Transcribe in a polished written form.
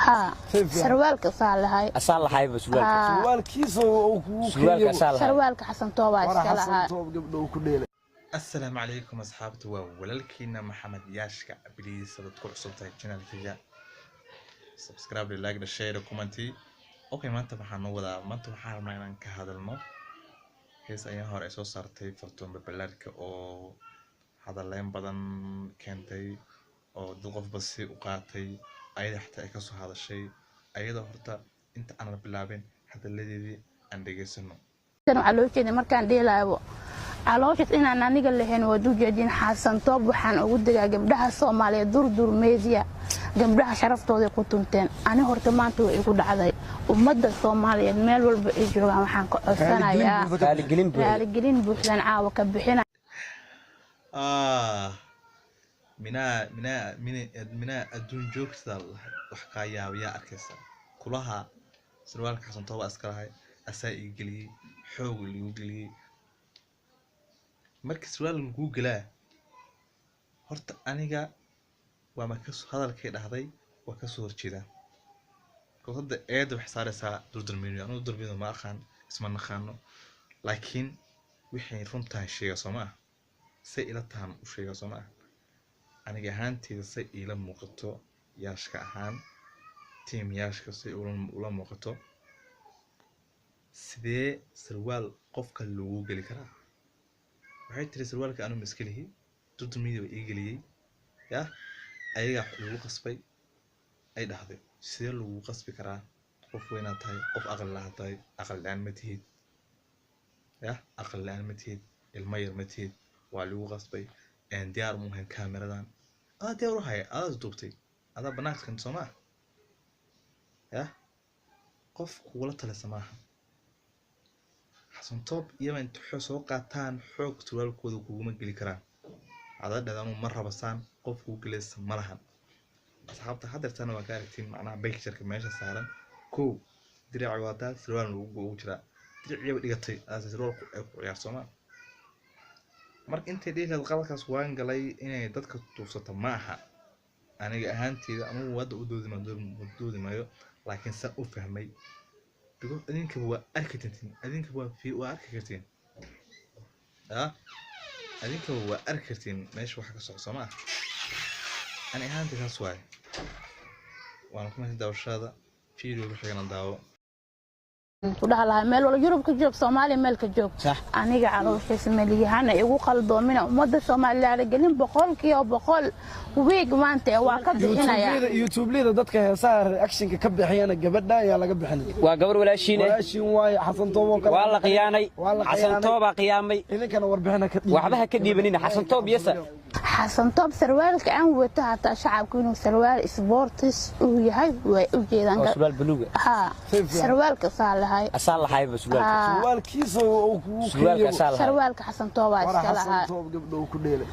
Haa. Si fiican. Sarwaalka saa lahay. Asaa lahayba surwaalka. Haa. Surwaalkiisa uu kugu Surwaalka keenyay. asaa lahay. Sarwaalka Xasan Toobaa War iska Xasan lahaa. Toob gabdho uu ku dheelay. Assalaamu calaykum asxaabta, waa walaalkiina Maxamed Yaashka. Please, haddaad ku cusub tahay channelkayga, subscribe, like, share, comment. Okay, maanta waxaan noo wadaa, maanta waxaan rabnaa inaan ka hadalno hees ayaa hore ay soo saartay Fartuun Babalaarka oo hadaleyn badan keentay oo dad qofba si u qaatay, ayada xataa ay kasoo hadashay. Ayada horta inta aanan bilaabin hadaladeedii aan dhegeysano. Waxaa loo jeeday markaan dheelaayo calooshaas inaan aniga lahayn, waad u jeedin. Xasan Toob waxaan ugu degaa gabdhaha Soomaaliyeed, Durdur Media, gabdhaha sharaftooday ku tunteen. Ani horta maanta way igu dhacday. Ummadda Soomaaliyeed meel walba ay joogaan waxaan ka codsanayaa Raaligelin buuxda. Raaligelin buuxdan caawa ka bixina. Ah, minaa minaa mina minaa adduun joogtada wax kaa yaaba yaa arkaysa kulaha. Sarwaalka Xasan Tooba iska lahay, asaa ii geliyey, xoog liigu geliyey. Marka sarwaal laguu gelaa horta aniga waa ma kasoo hadalkay dhahday waa kasoo horjeedaa. Because hadda eeda waxay saaraysaa Durdur Media. Anigu Durdur Media ma aqaan, isma naqaano, laakiin wixii runtahay sheega soo ma ah, say ila tahan u sheega soo ma ah. Aniga ahaanteyda say iila muuqato, Yaashka ahaan, team Yaashka, say ula muuqato, sidee sarwaal qofka loogu geli karaa? Waxay tiri sarwaalka anigu ma iska lihi, Durdur Media ba ii geliyey, yah ayagaa lagu qasbay ay dhahday. Sidee lagu qasbi karaa? Qof weynaad tahay, qof aqli lahaa tahay, aqli la-aan ma tihid, yah aqli la-aan ma tihid, ilmo yar ma tihid. Waa lagu qasbay, diyaar mu ahayn. Kaamiradan adaa diyaar u haya, adaa duubtay, adaa banaanka keentay soo ma ah? Yah qof kugula talisa maaha. Xasan Toob iyaba inta xoog soo qaataan xoog surwaalkooda kuguma geli karaan. Adaa dhahda anuu ma rabasaan, qof kuu gelaysa ma lahan. Asxaabta, hadeertana waa ka aragtiin macnaha pictureka meesha saaran. Kow dirac wataa, surwaal ugu jiraa, diriciyaba dhigatay aase surwaalku ay ku ciyaar sooma. Marka intay dhihi lahayd qaladkaas waan galay, inay dadka tuufsato ma aha. Aniga ahaanteyda anugu hadda u doodi maayo, laakiin saan u fahmay, because idinkaba waa arki kartiin, idinkaba waa arki kartiin, ah idinkaba waa arki kartiin meesha waxa ka socda soo ma ah. Ani ahaantey saas waaye. Waan ku mahadsan daawashada video ku xigana daawo. Ku dhaha lahaa meel walba, Yurub ka joog, Soomaaliya meel ka joog. Sax. Aniga calooshiisa maliyahana igu qaldoomina. Ummadda Soomaaliya raaligelin 100% wiig maanta waa ka bixinaya. YouTubelida dadka heesaha reactionka ka bixiyana gabadha ayaa laga bixinay. Waa gabar walaashiin eh. Walaashiin waaye, Xasan Toob oo kale. Waa la khiyaanay. Waa la Xasan khiyaanay. Toobaa qiyaamay. Idinkana warbixina ka dhiibin. Waxba ha ka dhiibanina Xasan Toob yasa. Xasan Toob sarwaalka aan wato hataa shacabku inuu sarwaal sports uu yahay way u jeedaan. Oo surwaal buluuga. Haa. Si fiican. Sarwaalka saa lahay. Asaa lahayba surwaalka. Haa. Surwaalkiisa uu kugu Surwaalka keenyay. asaa lahay. Sarwaalka Xasan Toobaa War iska Xasan lahaa. Toob gabdho uu ku dheelay.